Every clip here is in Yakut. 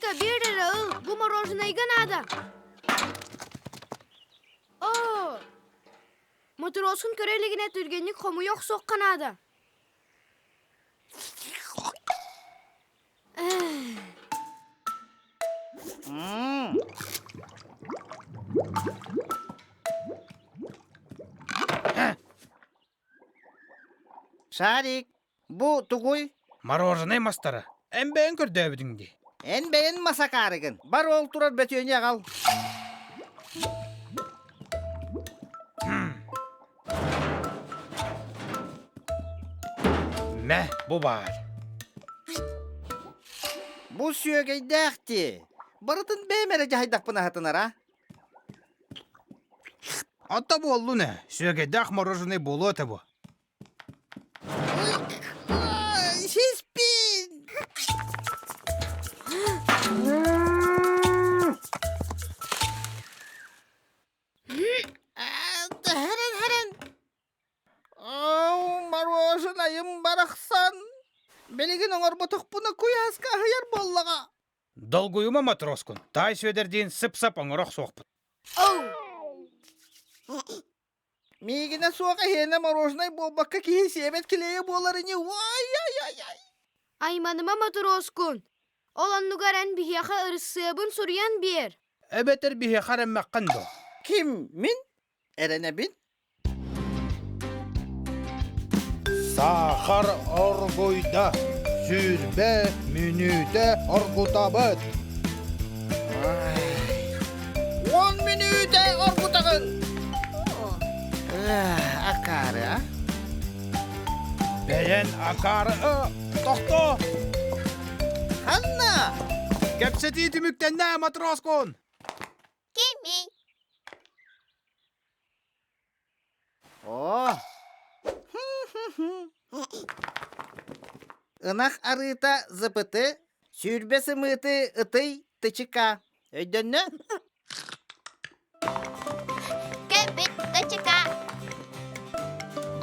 Хабырыыска, биир эрэ ыл, бу мороженайга наада. Оо, Мотуруоскун көрө илигинэ түргэнник хомуйа охсуохха наада. Шарик, бу тугуй? Мороженое мастара. Эн бэйэҥ көрдөөбүтүҥ дии. Эн бэйэн масакаарыгын. Бар ол турар бөтүөнү аҕал. Мэ, бу баар. Бу сүөгэйдээх дии. Барытын бэйэм эрэ дьаһайдахпына аһатынара. Ата буоллун ээ, сүөгэйдээх мороженое буолуо этэ бу. Сиспин! Хэрэн хэрэн! Оо, мороженайым барахсан! Билигин оҥорботохпуна куйааска аһыйар буоллаҕа. Долгуйума матроскун, таай Сүөдэрдиин сып-сап оҥоро охсуохпут. Миигинэ суох эһиэнэ мороженай буолбакка киһи сиэбэт килиэйэ буолар ини уай-ай-ай-ай! Айманыма матроскун, ол оннугар эн биһиэхэ ырыссыабын суруйан биэр. Эбэтэр биһиэхэ эрэммэххин дуо? Ким, мин? Эрэнэбин. Саахар оргуйда, 20 мүнүүтэ оргутабыт. 10 мүнүүтэ оргутаҕын. Акаары, а? Бэйэн акаары, тохтоо! Ханна? Кэпсэтии түмүктэннэ, матроскун! Кимий? Оо! Ынах арыыта зыпыты, 20 сымыыты ытый тычыка. Өйдөннө? Кэбит тычыка.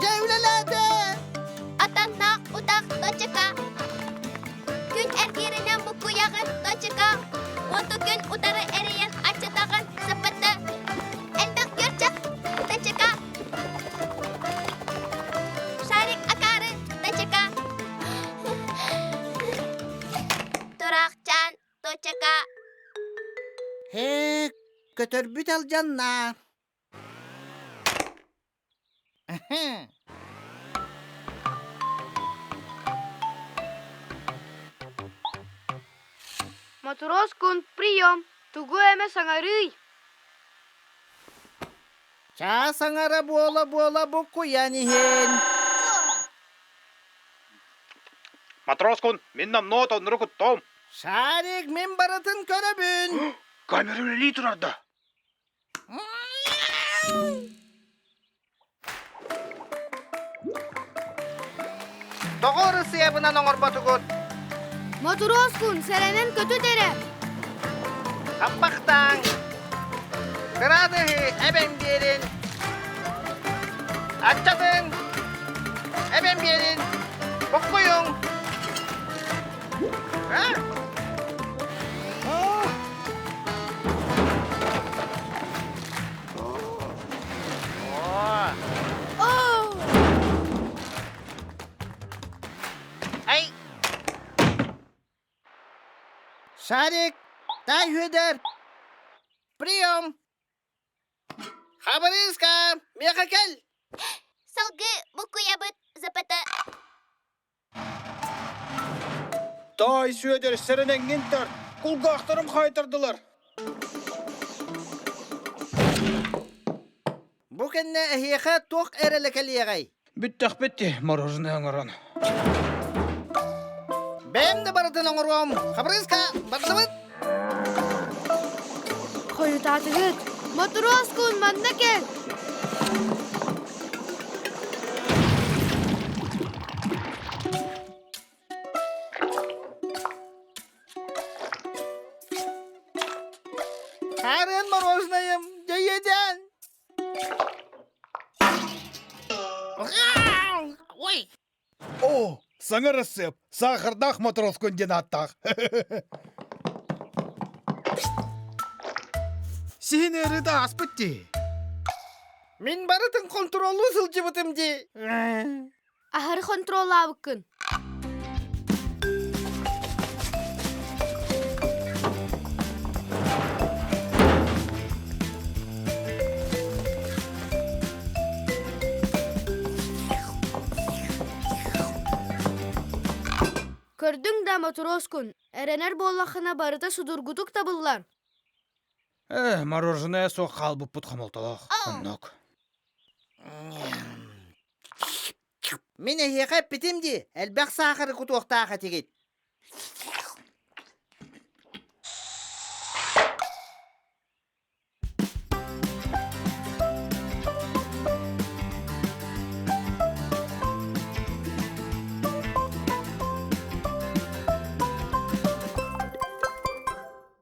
Дьэ үлэлээтэ! Атаннаах утах тычыка. Күн эргииринэн буккуйаҕын тычыка. Уоту күн утары эрийэн аччатаҕын сыпыты. Элбэх күөрчэх тачака. Шарик акаары тачака. Турахчан точака. Һээ, көтөрбүт алдьанна. Матроскун, прием! Тугу эмэ саҥарыый! Чаас аҥара буола-буола буккуйан иһин. Матроскун, мин номнуо тоннору куттум. Шарик, мин барытын көрөбүн. Камера үлэлии турар да? Тоҕо ырысыабынан оҥорботугут? Мотуруоскун, сэрэнэн көтүт эрэ! Хаппахтааҥ! Кыраадыһы эбэн биэрин! Аччатыҥ! Эбэн биэрин! Боккуйуҥ! Ай! Шарик, дай Хүдэр! Прием! Хабырыыска, миэхэ кэл! Салгыы буккуйабыт ЗПТ. Таай Сүөдэр сэрэнэҥҥин тарт, кулгаахтарым хаайтардылар. Бу кэннэ эһиэхэ туох эрэлэ кэлиэҕэй? Бүттэхпит дии, мороженое оҥорон. Бэйэм да барытын оҥоруом. Хабырыыска, барсыбыт! Хойутаатыгыт. Мотуруоскун, манна кэл! Хаарыан мороженое дьэйэдэн! Ой! О, саҥа ырысыап, саахардаах матроскун диэн ааттаах. Сиһин ыарыыта ааспыт дии. Мин барытын контроллуу сылдьыбытым дии. Аһары хонтуруоллаабыккын. Көрдүҥ да, Мотуруоскун, эрэнэр буоллаххына барыта судургутук табыллар. Э, мороженое суох хаалбыппыт хомолтолоох. Оннук. Мин эһиэхэ эппитим дии, элбэх саахары кутуохтаах этигит.